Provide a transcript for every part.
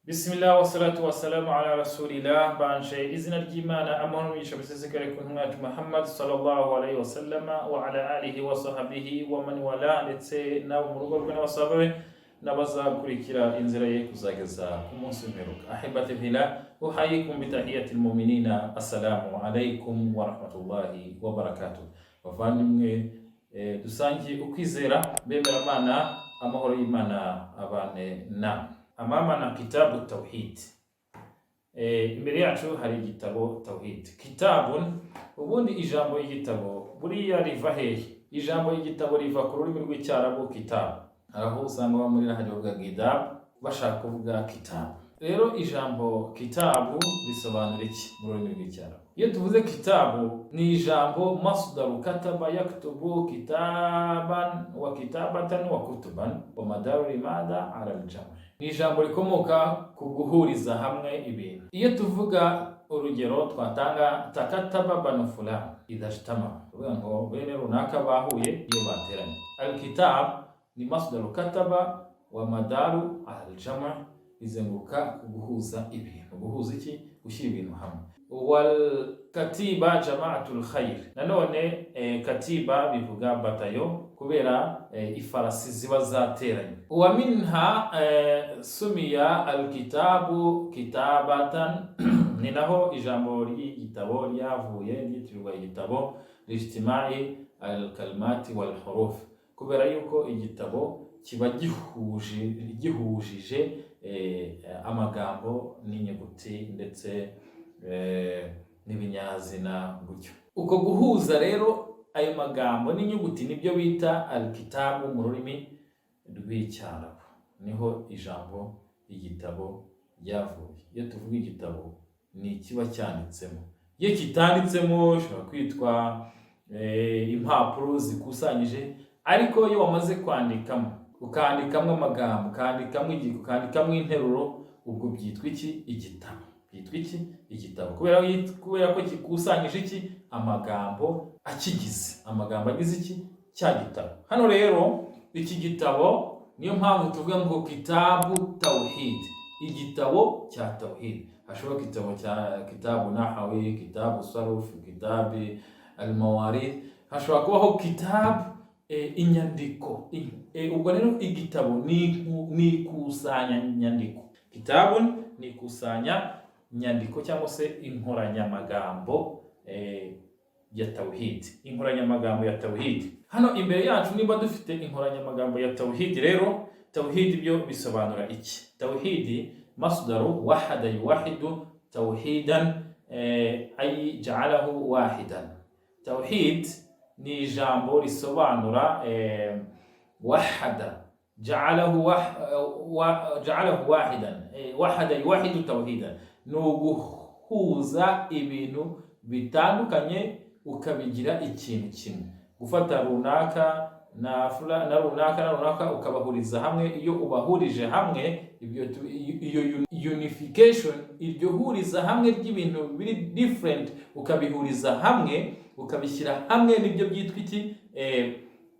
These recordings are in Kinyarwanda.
Bismillah wassalatu wassalamu ala rasulillah. Mbanje izina ry'Imana, amahoro n'imigisha bisesekare ku ntumwa yacu Muhammad sallallahu alayhi wa sallama wa ala alihi wa sahbihi wa man wala, ndetse n'abo mu rugo rwe n'abasahaba be n'abazakurikira inzira ye kuzageza ku munsi w'imperuka. Ahibati fillah, uhayikum bitahiyati lmuminina, assalamu alaikum wa rahmatullahi wa barakatuh. Bavandimwe dusangiye ukwizera, bemeramana, amahoro y'Imana abane namwe. Amamana kitabu tawhid. Imbere yacu hari igitabo tawhid. Kitabun, ubundi ijambo igitabo buriya riva hehe? Ijambo igitabo riva ku rurimi rw'Icyarabu kitabu, aho usanga muri rahari bavuga gidab, bashaka kuvuga kitabu. Rero ijambo kitabu risobanura iki mu rurimi rw'Icyarabu? Iyo tuvuze kitabu, ni ijambo masdaru kataba yaktubu kitaban wa kitabatan wa kutuban wa madaru limada ala aljam. Ni ijambo rikomoka ku guhuriza hamwe ibintu. Iyo tuvuga, urugero twatanga, takataba banu fulan idha ijtama, tuvuga ngo bene runaka bahuye iyo bateranye. Alkitab ni masdaru kataba wa madaru ala aljama, izenguruka ku guhuza ibintu. Guhuza iki? Gushyira ibintu hamwe. Wal katiba jamaatul khair. Nanone katiba bivuga batayo, kubera ifarasi ziba zateranye. Wa minha sumiya alkitabu kitabatan, ni naho ijambo ry'igitabo ryavuye, ryitirirwa igitabo, lijtimai alkalimati wal huruf, kubera yuko igitabo kiba gihuje, gihujije amagambo n'inyuguti ndetse n'ibinyazina gutyo. Uko guhuza rero ayo magambo n'inyuguti nibyo bita alkitabu mu rurimi rw'Icyarabu. Niho ijambo igitabo ryavuye. Iyo tuvuga igitabo, ni ikiba cyanditsemo. Iyo kitanditsemo gishobora kwitwa impapuro zikusanyije, ariko iyo wamaze kwandikamo, ukandikamo amagambo, ukandikamo igika, ukandikamo interuro, ubwo byitwa iki? Igitabo. Byitwa iki? Igitabo, kubera ko gikusanyije iki? Amagambo akigize, amagambo agize iki? Cya gitabo. Hano rero iki gitabo, niyo mpamvu tuvuga ngo kitabu tawhid, igitabo cya tawhid. Hashobora igitabo cya kitabu nahawi, kitabu sarufu, kitabu almawarith, hashobora kubaho kitabu inyandiko. Ubwo rero igitabo ni ikusanya nyandiko. Kitabu ni ikusanya nyandiko cyangwa se inkoranyamagambo ya tawhid, inkoranyamagambo ya tawhid. Hano imbere yacu niba dufite inkoranyamagambo ya tawhid, rero tawhid byo bisobanura iki? Tawhid masdaru wahada yuwahidu tawhidan, ay ja'alahu wahidan. Tawhid ni ijambo risobanura wahada, ja'alahu ja'alahu wahidan, wahada yuwahidu tawhidan, ni uguhuza ibintu bitandukanye ukabigira ikintu kimwe, gufata runaka na na runaka na runaka ukabahuriza hamwe. Iyo ubahurije hamwe, ibyo iyo unification, iryo huriza hamwe ry'ibintu biri different, ukabihuriza hamwe, ukabishyira hamwe, nibyo byitwa iki?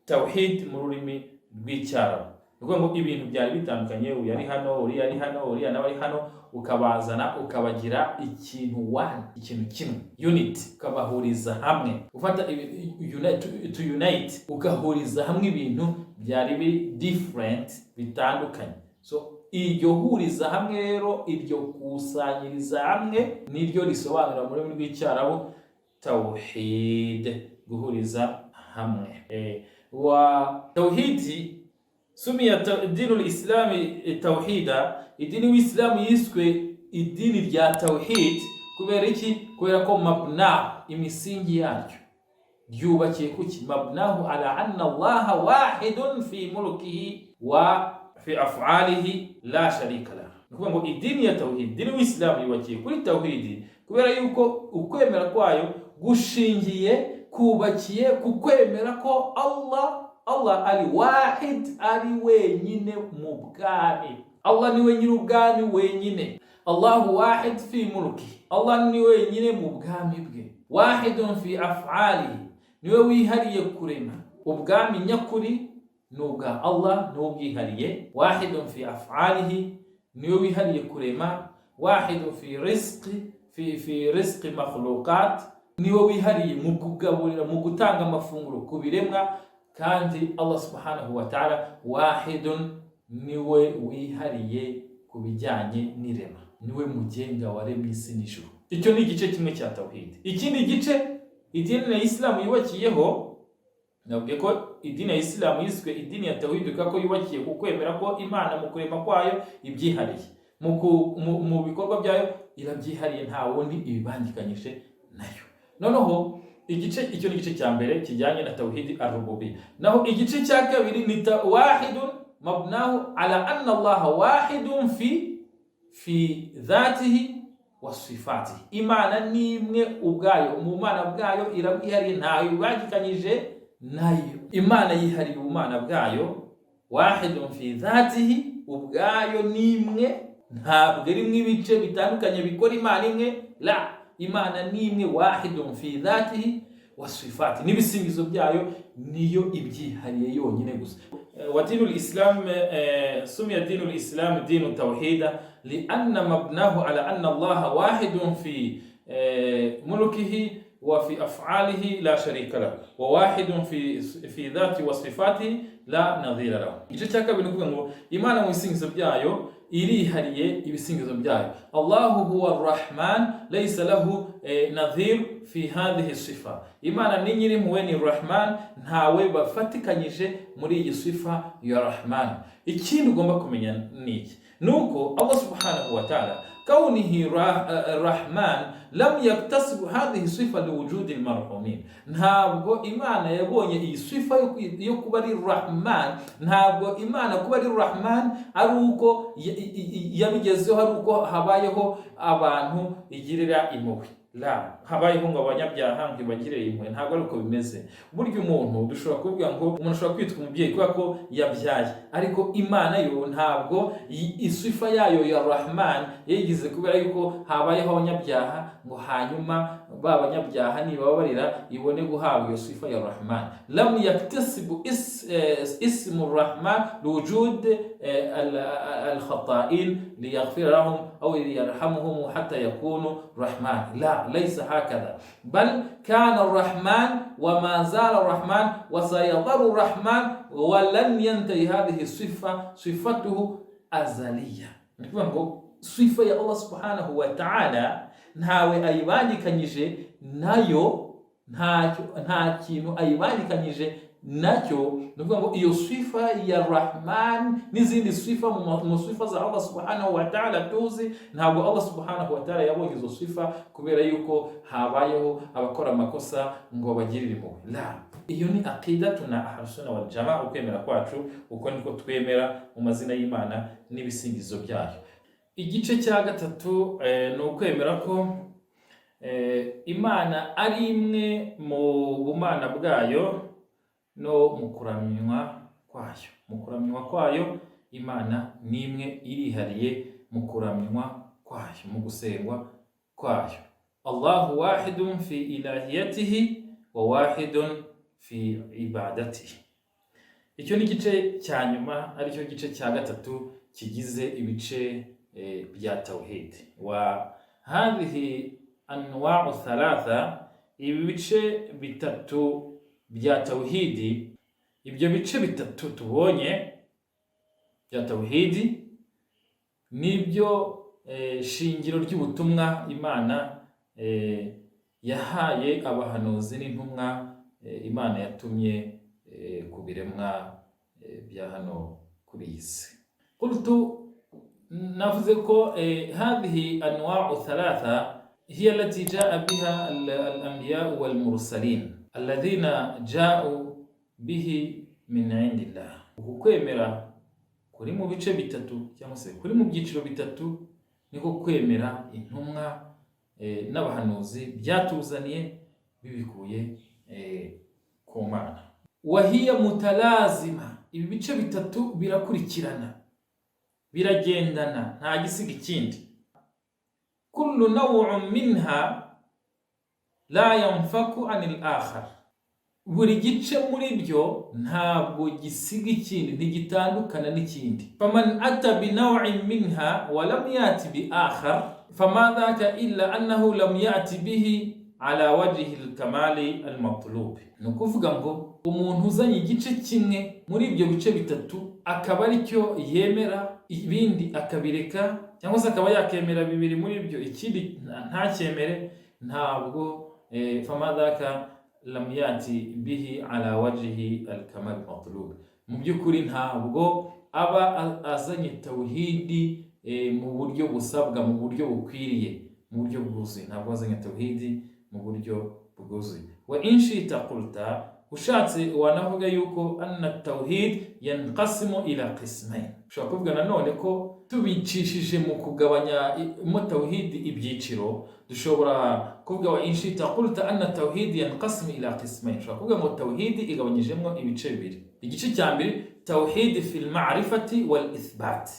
Tawhid mu rurimi rw'Icyarabu. Ni ukuvuga ngo ibintu byari bitandukanye, uyu ari hano, uriya ari hano, uriya nawe ari hano, ukabazana ukabagira ikintu one, ikintu kimwe, unit, ukabahuriza hamwe, ufata to unite, ugahuriza hamwe ibintu byari biri different, bitandukanye. So iryo huriza hamwe rero, iryo kusanyiriza hamwe, niryo risobanura mu rurimi rw'Icyarabu tawhid, guhuriza hamwe. Wa tawhidi sumiya dinu lislami tawhida, idini w'Isilamu yiswe idini rya tawhid kubera iki? Kubera ko mabna, imisingi yaryo ryubakiye kuki? Mabnahu ala anna Allaha wahidun fi mulkihi wa fi af'alihi la sharika lah. Ni ukuvuga ngo idini ya tawhid, idini w'Isilamu yubakiye kuri tawhidi kubera yuko ukwemera kwayo gushingiye, kubakiye ku kwemera ko Allah ari wahid, ari wenyine mu bwami. Allah ni we nyiri ubwami wenyine. Allahu wahid fi mulki, Allah ni wenyine mu bwami bwe. Wahidun fi af'alihi, niwe wihariye kurema. Ubwami nyakuri ni ubwa Allah, ni ubwihariye. Wahidun fi af'alihi. Niwe wihariye kurema. Wahidu fi rizqi, fi rizqi makhluqat, niwe wihariye mu kugaburira, mu gutanga amafunguro ku biremwa. Kandi Allah subhanahu wa ta'ala wahidun, niwe wihariye ku bijyanye n'irema, niwe mugenga waremye isi n'ijuru. Icyo ni igice kimwe cya tawhid. Ikindi gice idini ya Isilamu yubakiyeho, nabwiye ko idini ya Isilamu yiswe idini ya tawhid kubera ko yubakiye ku kwemera ko Imana mu kurema kwayo ibyihariye, mu bikorwa byayo irabyihariye, nta wundi ibibangikanyije nayo. Noneho igice, icyo ni igice cya mbere kijyanye na tawhidi arububiyya. Naho igice cya kabiri ni wahidun mabnahu ala anna Allaha wahidun fi dhatihi wa sifatihi. Imana ni imwe ubwayo, mu Mana bwayo irabwihariye, ntayo ibangikanyije nayo. Imana yihariye ubumana bwayo. Wahidun fi dhatihi, ubwayo ni imwe, ntabwo irimo ibice bitandukanye bikora Imana imwe. La, Imana ni imwe. Wahidun fi dhatihi wa sifati, n'ibisingizo byayo niyo ibyihariye yonyine gusa. ودين الإسلام سمي دين الإسلام دين التوحيد لأن مبناه على أن الله واحد في ملكه وفي أفعاله لا شريك له، وواحد في ذاته وصفاته لا نظير له. Igice cya kabiri ni ukuvuga ngo Imana mu bisingizo byayo irihariye ibisingizo byayo. Allahu huwa Rahman, laysa lahu nadhir fi hadhihi sifa. Imana ni nyirimpuhwe, ni Rahman, ntawe bafatikanyije muri iyi sifa ya Rahman. Ikindi ugomba kumenya ni iki? Nuko Allah subhanahu wa ta'ala kaunihi Rahman lam yaktasibu hadhihi sifa liwujudi almarhumin. Ntabwo Imana yabonye iyi sifa yo kuba ari Rahman. Ntabwo Imana kuba ari Rahman ari uko yabigezeho, ari uko habayeho abantu igirira impuhwe. La, habayeho ngo abanyabyaha ngo ibagirire impuhwe, ntabwo ari uko bimeze. Burya umuntu dushobora kuvuga ngo umuntu ashobora kwitwa umubyeyi kubera ko yabyaye, ariko Imana yo ntabwo isifa yayo ya Rahman yayigize kubera yuko habayeho abanyabyaha, ngo hanyuma ba banyabyaha nibababarira ibone guhabwa iyo sifa ya Rahman. Lam yaktasibu ismu Rahman liwujud الخطائين ليغفر لهم أو ليرحمهم حتى يكونوا رحمن. لا، ليس هكذا، بل كان الرحمن وما زال الرحمن وسيظل الرحمن ولن ينتهي. هذه الصفة صفته أزلية. Ni ukuvuga ngo sifa ya Allah subhanahu wa ta'ala ntawe ayibangikanyije nayo, ntacyo, nta kintu ayibangikanyije nacyo. Ni ukuvuga ngo iyo sifa ya Rahman n'izindi sifa mu sifa za Allah subhanahu wa ta'ala tuzi, ntabwo Allah subhanahu wa ta'ala yabonye izo sifa kubera yuko habayeho abakora amakosa ngo bagirire impuhwe. La, iyo ni aqidatuna ahlusunna wal jamaa, ukwemera kwacu uko niko twemera mu mazina y'Imana n'ibisingizo byayo. Igice cya gatatu ni ukwemera ko Imana ari imwe mu bumana bwayo no mu kuramywa kwayo. Mu kuramywa kwayo Imana ni imwe, irihariye mu kuramywa kwayo, mu gusengwa kwayo. Allahu wahidun fi ilahiyatihi wa wahidun fi ibadatihi. Icyo ni igice cya nyuma, aricyo gice cya gatatu kigize ibice bya tawhid. Wa hadhihi anwa'u thalatha, ibi bice bitatu bya tawhidi, ibyo bice bitatu tubonye bya tawhidi nibyo shingiro ry'ubutumwa Imana yahaye abahanuzi n'intumwa Imana yatumye ku biremwa bya hano kuri iyi si. Qultu, navuze ko hadhihi anwa'u thalatha hiya allati jaa biha al-anbiya wal-mursalin alladhina ja'u bihi min indillah. Uku kwemera kuri mu bice bitatu cyangwa se kuri mu byiciro bitatu niko kwemera intumwa n'abahanuzi byatuzaniye bibikuye ku Mana. Wahiya mutalazima, ibi bice bitatu birakurikirana, biragendana, nta gisiga ikindi. Kullu naw'un minha la yanfaku anil akhar. Buri gice muri byo ntabwo gisiga ikindi, ntigitandukana n'ikindi. فمن أتى بنوع منها ولم يأت بآخر فما ذاك إلا أنه لم يأت به على وجه الكمال المطلوب. Ni ukuvuga ngo umuntu uzanye igice kimwe muri ibyo bice bitatu, akaba aricyo yemera, ibindi akabireka, cyangwa se akaba yakemera bibiri muri byo, ikindi ntacyemere, ntabwo فما ذاك لم يأت به على وجه الكمال المطلوب, mu by'ukuri ntabwo aba azanye tawhidi mu buryo busabwa, mu buryo bukwiriye, mu buryo bwuzuye. Ntabwo azanye tawhidi mu buryo bwuzuye. وإن شئت قلت, ushatse wanavuga yuko أن التوحيد ينقسم إلى قسمين. Ushobora kuvuga nanone ko tubicishije mu kugabanya mo tawhidi ibyiciro, dushobora kuvuga وإن شئت قلت أن التوحيد ينقسم إلى قسمين. Ushobora kuvuga ngo tawhidi igabanyijemo ibice bibiri. Igice cya mbere, توحيد في المعرفة والإثبات,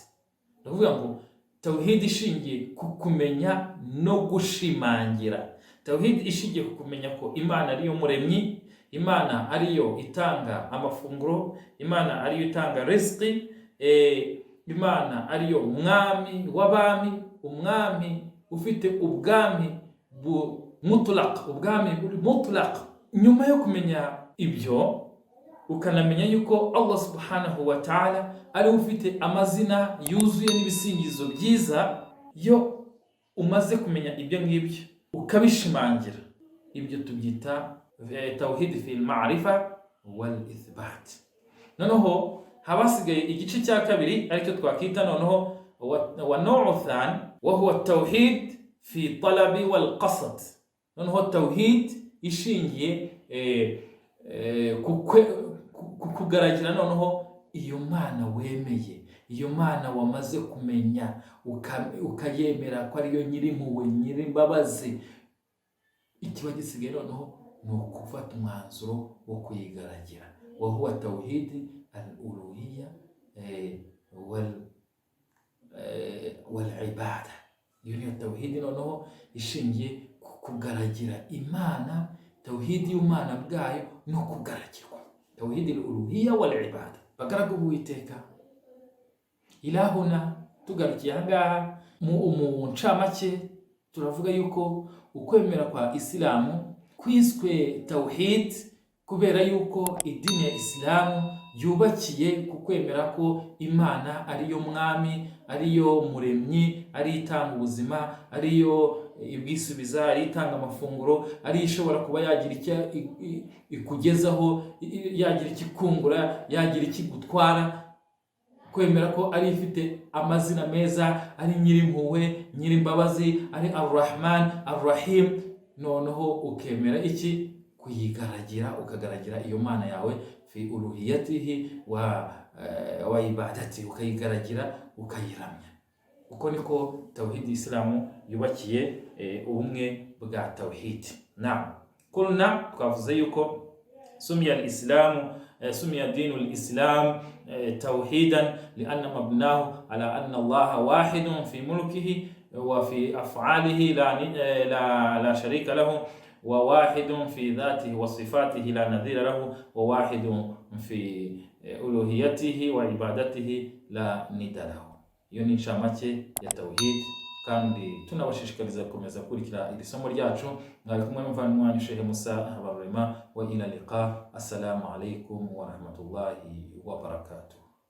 ni ukuvuga ngo tawhidi ishingiye ku kumenya no gushimangira. Tawhidi ishingiye ku kumenya ko Imana ariyo muremyi, Imana ariyo itanga amafunguro, Imana ariyo itanga riziki, Imana ariyo mwami w'abami, umwami ufite ubwami bu مطلق, ubwami buri مطلق. Nyuma yo kumenya ibyo, ukanamenya yuko Allah سبحانه وتعالى ariwe ufite amazina yuzuye n'ibisingizo byiza, iyo umaze kumenya ibyo ngibyo ukabishimangira, ibyo tubyita توحيد في المعرفة والإثبات. Noneho haba hasigaye igice cya kabiri, aricyo twakita noneho والنوع الثاني وهو التوحيد في الطلب والقصد. Noneho tawhid ishingiye ku kugaragira noneho iyo Mana wemeye, iyo Mana wamaze kumenya, ukayemera ko ariyo nyirimpuhwe, nyirimbabazi, ikiba gisigaye noneho ni ukufata umwanzuro wo kuyigaragira. وهو توحيد الألوهية والعبادة. Iyo niyo tawhidi noneho ishingiye ku kugaragira Imana, tawhidi y'umana bwayo no kugaragirwa, توحيد الألوهية والعبادة. Bagaragu b'Uwiteka, إلى هنا, tugarukiye ahangaha. Mu ncamake turavuga yuko ukwemera kwa Isilamu kwiswe tawhid kubera yuko idini ya Isilamu yubakiye ku kwemera ko Imana ariyo mwami, ariyo muremyi, ariyo itanga ubuzima, ariyo ibwisubiza, ariyo itanga amafunguro, ariyo ishobora kuba yagira icyo ikugezaho, yagira icyo ikungura, yagira icyo igutwara. Kwemera ko ari ifite amazina meza, ari nyirimpuhwe, nyirimbabazi, ari الرحمن الرحيم. Noneho ukemera iki? Kuyigaragira, ukagaragira iyo Mana yawe في ألوهيته وعبادته, ukayigaragira, ukayiramya. Uko niko tawhidi Isilamu yubakiye, ubumwe bwa tawhidi. Na قلنا, twavuze yuko سمي الإسلام سمي دين الإسلام توحيدا لأن مبناه على أن الله واحد في ملكه وفي أفعاله لا شريك له، وواحد في ذاته وصفاته لا نظير له، وواحد في ألوهيته وعبادته لا ند له. Iyo ni incamake ya tawhid, kandi tunabashishikariza gukomeza gukurikira iri somo ryacu. Mwari kumwe n'umuvandimwe wanyu Shehe Musa Habarurema. وإلى اللقاء، السلام عليكم ورحمة الله وبركاته.